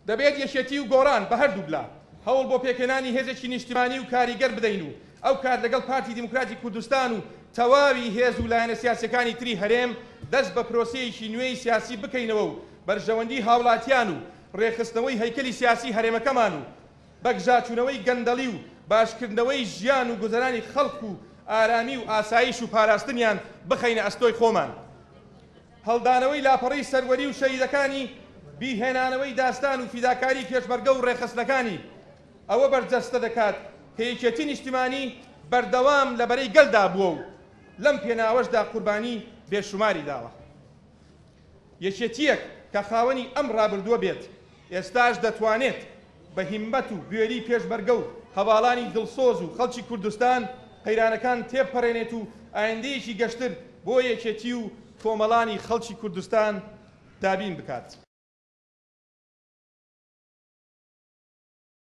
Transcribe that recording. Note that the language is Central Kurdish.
دەبێت یەکێتی و گۆڕان بە هەردووکلا هەوڵ بۆ پێکهێنانی هێزێکی نیشتمانی و کاریگەر بدەین و ئەو کات لەگەڵ پارتی دیموکراتی کوردستان و تەواوی هێز و لایەنە سیاسیەکانی تری هەرێم دەست بە پرۆسەیەکی نوێی سیاسی بکەینەوە و بەرژەوەندی هاوڵاتیان و ڕێکخستنەوەی هەیکەلی سیاسی هەرێمەکەمان و بەگژاچوونەوەی گەندەڵی و باشکردنەوەی ژیان و گوزەرانی خەڵک و ئارامی و ئاسایش و پاراستنیان بخەینە ئەستۆی خۆمان. هەڵدانەوەی لاپەڕەی سەروەری و شەهیدەکانی، بیرهێنانەوەی داستان و فیداکاری پێشمەرگە و ڕێکخستنەکانی، ئەوە بەرجەستە دەکات کە یەکێتی نیشتیمانی بەردەوام لە بەرەی گەلدا بووە و لەم پێناوەشدا قوربانی بێشوماری داوە. یەکێتییەک کە خاوەنی ئەم ڕابردووە بێت، ئێستاش دەتوانێت بە هیممەت و بوێری پێشمەرگە و هەڤاڵانی دڵسۆز و خەڵکی کوردستان قەیرانەکان تێبپەڕێنێت و ئایندەیەکی گەشتر بۆ یەکێتی و کۆمەڵانی خەڵکی کوردستان دابین بکات.